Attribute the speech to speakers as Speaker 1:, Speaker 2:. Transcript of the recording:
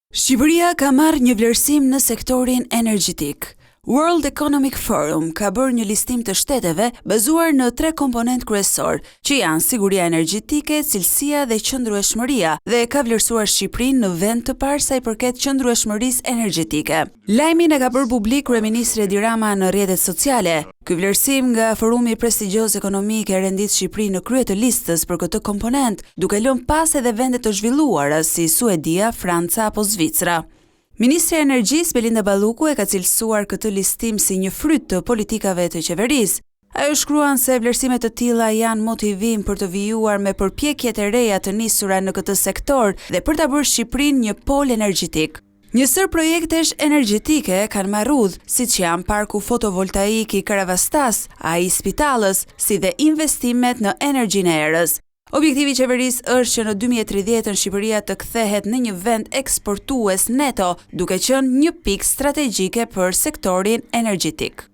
Speaker 1: Shqipëria ka marrë një vlerësim në sektorin energjetik. World Economic Forum ka bërë një listim të shteteve bazuar në tre komponentë kryesorë, që janë siguria energjetike, cilësia dhe qëndrueshmëria, dhe e ka vlerësuar Shqipërinë në vend të parë sa i përket qëndrueshmërisë energjetike. Lajmin e ka bërë publik kryeministri Edi Rama në rrjetet sociale. Ky vlerësim nga Forumi prestigjioz ekonomik e rendit Shqipërinë në krye të listës për këtë komponent, duke lënë pas edhe vende të zhvilluara si Suedia, Franca apo Zvicra. Ministrja e Energjisë, Belinda Balluku e ka cilësuar këtë listim si një fryt të politikave të qeverisë. Ajo shkruan se vlerësime të tilla janë motivim për të vijuar me përpjekjet e reja të nisura në këtë sektor dhe për ta bërë Shqipërinë një pol energjetik. Një sërë projektesh energjetike kanë marrë udhë, siç janë parku fotovoltaik i Karavastasë, ai i Spitallës, si dhe investimet në energjinë e erës. Objektivi i qeverisë është që në 2030-ën Shqipëria të kthehet në një vend eksportues neto, duke qenë një pikë strategjike për sektorin energjetik.